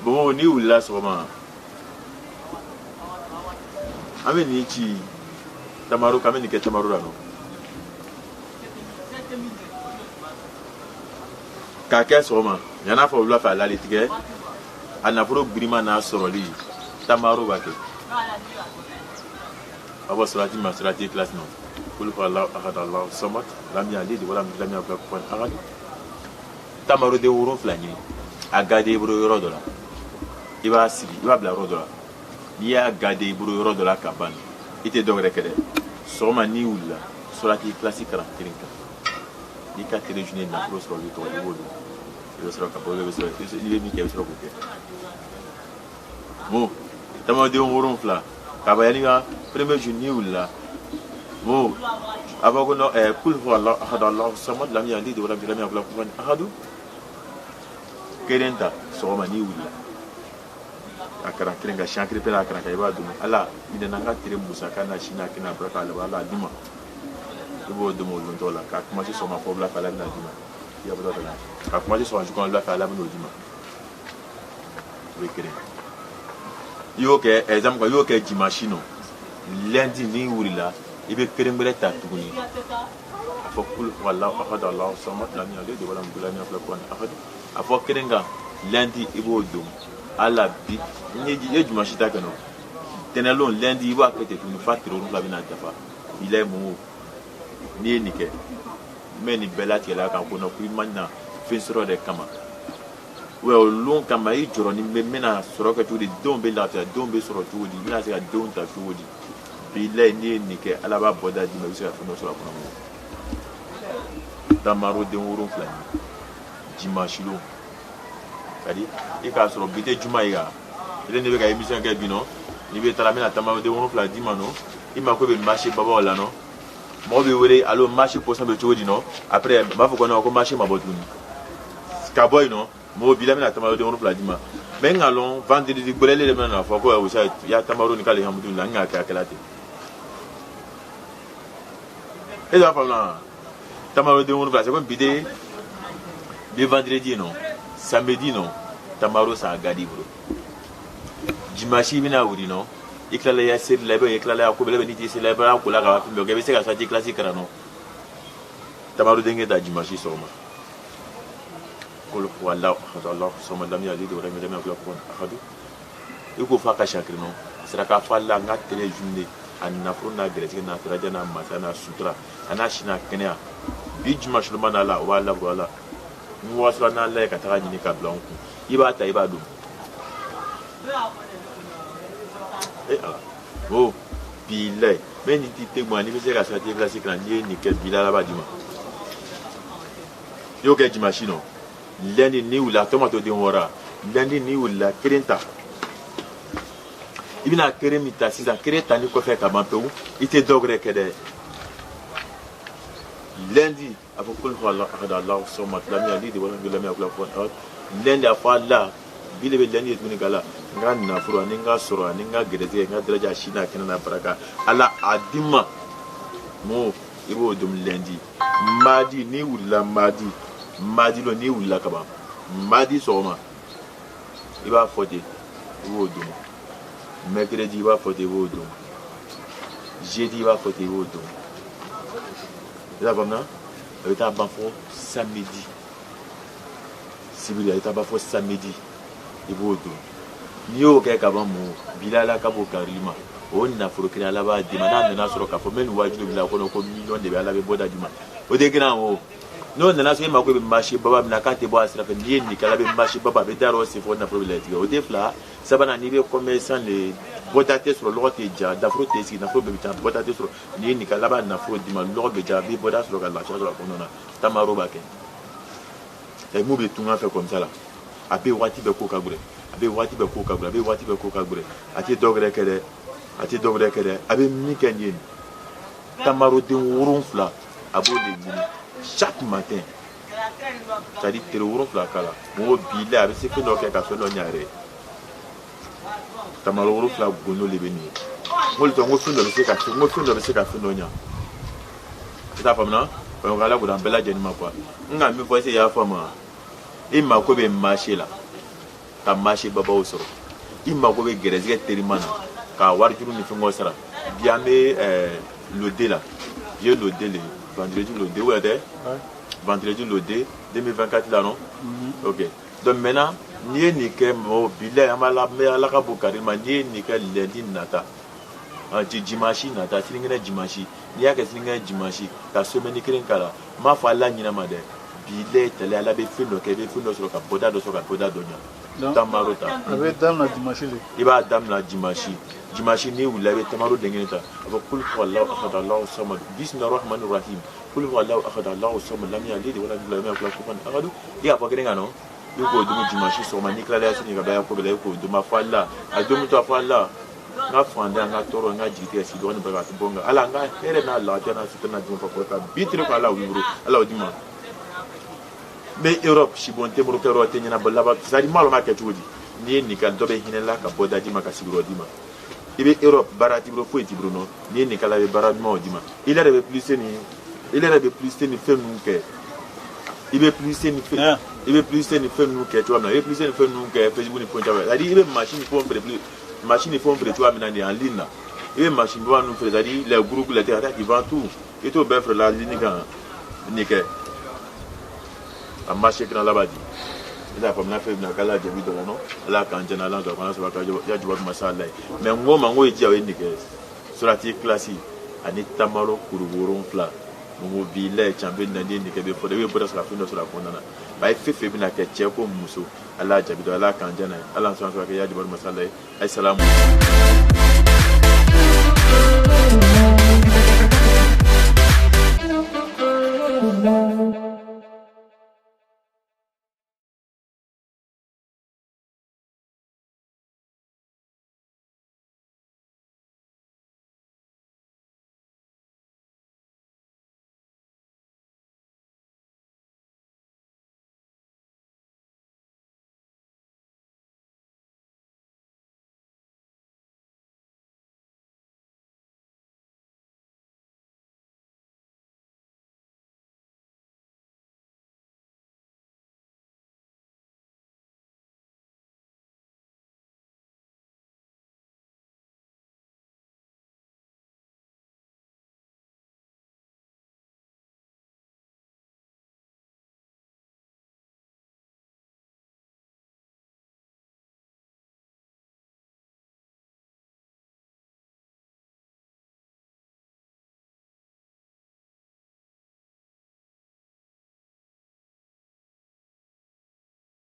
Bon, n'i wulila sɔgɔma, an bɛ nin ci tamaro kan, an bɛ nin kɛ tamaro la nɔ k'a kɛ sɔgɔma yan'a fɔ wula fɛ a lali tigɛ a nafolo birima n'a sɔrɔli tamaro b'a kɛ. A bɔ salati ma salati kilasi nɔ kul huwa Allahu ahad Allahu samad lam yalid walam lam yakul lahu kufuwan ahad. Tamaro den 7 ɲini, a gade i bolo yɔrɔ dɔ la, i b'a sigi, i b'a bila yɔrɔ dɔ la. N'i y'a gade i bolo yɔrɔ dɔ la ka ban, i tɛ dɔ wɛrɛ kɛ dɛ. Sɔgɔma n'i wulila, salati kilasi kalan kelen kan, n'i ka tele journée nafolo sɔrɔli tɔgɔ, i b'o dɔn, i bɛ sɔrɔ ka bɔ, i bɛ sɔrɔ i bɛ min kɛ, i bɛ sɔrɔ k'o kɛ. Bon, tamaden 7 ka ban, yanni ka premier jour n'i wulila, bon, a b'a ko non, kul huwa Allahu ahad Allahu samad lam yalid walam yulad walam yakul lahu kufuwan ahad. Kelen ta sɔgɔma n'i wulila, a kalan kelen kan, siɲɛ kelen pe a kalan kan, i b'a dun. Ala minɛ n ka tere musaka n'a si n'a kɛnɛ a baraka ala ala d'i ma, i b'o dun o don tɔ la k'a commencer sɔgɔma fɔ wula fɛ, ala bɛna d'i ma. I y'a bɔ ta k'a commencer sɔgɔma su kɔnɔ wula fɛ, ala bɛn'o d'i ma. O ye kelen. I y'o kɛ exemple kan, i y'o kɛ dimanche nɔ, lundi n'i wulila, i bɛ kelen wɛrɛ ta tuguni, a fɔ kul huwa Allahu ahad Allahu samad lam yalid walam yulad walam yakul lahu kufuwan ahad. A fɔ kelen kan lundi, i b'o don ala bi n'i ye dimanche ta kɛ nɔ, tɛnɛlon lundi i b'a kɛ ten tuguni f'a tile 7 bɛna dafa. Bilayi mɔgɔw, n'i ye nin kɛ, n bɛ nin bɛɛ latigɛla kan ko non, ko i ma na fɛn sɔrɔ de kama o lon kama, i jɔrɔ ni bɛ n bɛna sɔrɔ kɛ cogo di, denw bɛ lafiya, denw bɛ sɔrɔ cogo di, i bɛna se ka denw ta cogo di. Bilayi n'i ye nin kɛ, ala b'a bɔda d'i ma, i bɛ se ka fɛn dɔ sɔrɔ a kɔnɔ. Mɔgɔ tamaro den 7 ɲini dimanche lon, c'est-à-dire i k'a sɔrɔ bi tɛ juma ye kan, i ne bɛ ka émission kɛ bi nɔ, n'i bɛ taara n bɛna tamaro den 7 d'i ma nɔ, i mako bɛ marché babaw la nɔ, mɔgɔ bɛ wele allo, marché position bɛ cogo di nɔ, après n b'a fɔ ko non, ko marché ma bɔ tuguni ka bɔ yen nɔ. Mɔgɔ bi la n bɛna tamaro den 7 d'i ma, mais n k'a lɔn vendredi gbɛlɛlen de bɛna na fɔ ko wusa ya tamaro ni k'ale hamudulila, n k'a kɛ a kɛla ten. E b'a faamu tamaro den 7, c'est comme bi de bi vendredi nɔ, samedi nɔ, tamaro san a gadi bolo, dimanche i bɛna wuli nɔ, i tilala ya seli la, i bɛ i tilala ya ko bɛɛ la, n'i tɛ seli la, i b'a ko la ka fɛn bɛɛ kɛ, i bɛ se ka sati kilasi kalan nɔ. Tamaro denkɛ ta dimanche sɔgɔma, kul huwa Allahu ahad Allahu samad lam yalid walam yulad walam yakul lahu kufuwan ahad, i k'o fɔ a ka siɲɛ kelen nɔ, a sera k'a fɔ ala n ka tele journée a nafolo n'a gɛrɛsɛgɛ n'a daraja n'a masa n'a sutura a n'a si n'a kɛnɛya, bi dimanche ma n'a la, o b'a labɔ ala n wasura n'ala ye ka taga ɲini ka bila n kun, i b'a ta i b'a dun. E ala o bilayi mɛ nin t'i te n'i bɛ se ka sati kilasi kalan, n'i ye nin kɛ bilayi ala b'a d'i ma. I y'o kɛ dimanche nɔ, lundi n'i wulila, a tɔ ma to den 6, lundi n'i wulila, kelen ta, i bɛna kere min ta sisan, kere tali kɔfɛ ka ban pewu, i tɛ dɔ wɛrɛ kɛ dɛ. Lundi a fɔ kul huwa Allahu ahad Allahu samad lam yalid walam yulad walam yakul lahu kufuwan ahad. Lundi a fɔ ala bi de bɛ lundi ye tuguni kala n ka nafolo ani n ka sɔrɔ ani n ka gɛrɛsɛgɛ n ka daraja si n'a kɛnɛ n'a baraka ala a di n ma mo, i b'o dun lundi. Mardi n'i wulila, mardi mardi lon n'i wulila ka ban, mardi sɔgɔma i b'a fɔ ten, i b'o dun. Mercredi i b'a fɔ ten, i b'o dun. Jeudi i b'a fɔ ten, i b'o dun. I y'a faamuya, a bɛ taa ban fɔ samedi, sibiri a bɛ taa ban fɔ samedi, i b'o dun. N'i y'o kɛ ka ban, mun bila ala ka b'o karili ma, o nafolo kelen ala b'a d'i ma. N'a nana sɔrɔ k'a fɔ n bɛ nin wajibi bila kɔnɔ ko miliyɔn de bɛ ala bɛ bɔda d'i ma, o de kɛra o. N'o nana sɔrɔ e mako bɛ marché baba min na k'a tɛ bɔ a sira fɛ, n'i ye nin kɛ ala bɛ marché baba a bɛ da yɔrɔ sen fɔ nafolo bɛ latigɛ. O tɛ fila sabanan, n'i bɛ commerçant de bɔda tɛ sɔrɔ, lɔgɔ tɛ ja, nafolo tɛ sigi, nafolo bɛɛ bɛ taa, bɔda tɛ sɔrɔ, n'i ye nin kɛ ala b'a nafolo d'i ma, lɔgɔ bɛ ja, a bɛ bɔda sɔrɔ ka lafiya sɔrɔ a kɔnɔna na. Tamaro b'a kɛ ɛ mun bɛ tunga fɛ comme ça la, a bɛ waati bɛɛ ko ka gɛlɛn, a bɛ waati bɛɛ ko ka gɛlɛn, a bɛ waati bɛɛ ko ka gɛlɛn, a tɛ dɔ wɛrɛ kɛ dɛ, a tɛ dɔ wɛrɛ kɛ dɛ, a bɛ min kɛ nin ye tamaro den 7 a b'o de ɲini chaque matin, c'est à dire tere 7 k'a la. Mɔgɔ b'i la a bɛ se fɛn dɔ kɛ ka fɛn dɔ ɲɛ yɛrɛ ye. Tamaro 7 gondo de bɛ nin ye, n ko n ko fɛn dɔ bɛ se ka n ko fɛn dɔ bɛ se ka fɛn dɔ ɲɛ. I t'a faamuya, donc ala ko an bɛɛ lajɛlen ma quoi. N ka min fɔ, est-ce que i y'a faamu wa? I mako bɛ marché la ka marché babaw sɔrɔ, i mako bɛ gɛrɛsɛgɛ teriman na ka warijuru ni fɛngɛw sara. Bi an bɛ le 2 la, bi ye le 2 le ye, vendredi le 2 ou tɛ, vendredi le 2 2024 la, non? Ok, donc maintenant n'i ye nin kɛ mɔgɔ, bilayi, an b'a la, n bɛ Ala ka bon kari ma. N'i ye nin kɛ lundi nata, dimanche nata, sinikɛnɛ dimanche, n'i y'a kɛ sinikɛnɛ dimanche ka semaine kelen k'a la, n m'a fɔ Ala ɲinɛ ma dɛ, bilayi tali, Ala bɛ fɛn dɔ kɛ, i bɛ fɛn dɔ sɔrɔ ka bɔda dɔ sɔrɔ ka bɔda dɔ ɲɛ. Tamaro ta. A bɛ daminɛ dimanche de. I b'a daminɛ dimanche. Dimanche n'i wulila, i bɛ tamaro den kelen ta, a fɔ: kul huwa Allahu ahad, Allahu samad, bisimilahi rahmani rahim, kul huwa Allahu ahad, Allahu samad, lam yalid walam yulad walam yakul lahu kufuwan ahad. I y'a fɔ kelen kan nɔ, i k'o dun dimanche sɔgɔma. N'i tilala sini ka baya ko bɛɛ la, i k'o dun. A fɔ Ala, a don to, a fɔ Ala, n ka fantanya, n ka tɔɔrɔ, n ka jigitigɛ, si dɔgɔnin bɛɛ ka bɔ n kan, Ala, n ka hɛrɛ n'a lafiya n'a sutura n'a dun fa kɔrɔ ka bi tere ko Ala o b'i bolo, Ala o di ma. N bɛ Europe, sibon tɛ n bolo, kɛyɔrɔ tɛ ɲɛnabɔ laban, c'est à dire n m'a dɔn n b'a kɛ cogo di. N'i ye nin kɛ, dɔ bɛ hinɛ la ka bɔ da d'i ma ka sigiyɔrɔ d'i ma. I bɛ Europe, baara t'i bolo, foyi t'i bolo nɔ. N'i ye nin kɛ, Ala bɛ baara ɲumanw d'i ma. I yɛrɛ bɛ publicité ni i yɛrɛ bɛ publicité ni fɛn ninnu kɛ, i bɛ publicité ni fɛn, i bɛ publicité ni fɛn ninnu kɛ cogoya min na, i bɛ publicité ni fɛn ninnu kɛ Facebook ni fɛn caman, c'est à dire i bɛ machine ni fɛnw feere, machine ni fɛnw feere cogoya min na nin en ligne na, i bɛ machine ba ninnu feere, c'est à dire les groupes, les théâtres qui vendent tout, i t'o bɛɛ feere la ligne kan. Nin kɛ a marché kɛnɛ laban di, i t'a faamu n'a fɛn bɛna k'ala jaabi dɔ la nɔ, Ala k'an jɛna, Ala dɔ kana sɔrɔ ka ya jaba masa Ala ye. Mais n ko ma, n ko ye diya, o ye nin kɛ surati kilasi ani tamaro kuru 7. N ko bilayi, can bɛ na, n'i ye nin kɛ, bɛ fɔ dɛ, i bɛ bɔra sɔrɔ a fɛn dɔ sɔrɔ a kɔnɔna na. A ye fɛn fɛn bɛna kɛ, cɛ ko muso, Ala jaabi dɔ, Ala k'an jɛna ye, Ala sɔn sɔrɔ kɛ ya jaba masa Ala ye. Ayi salamu.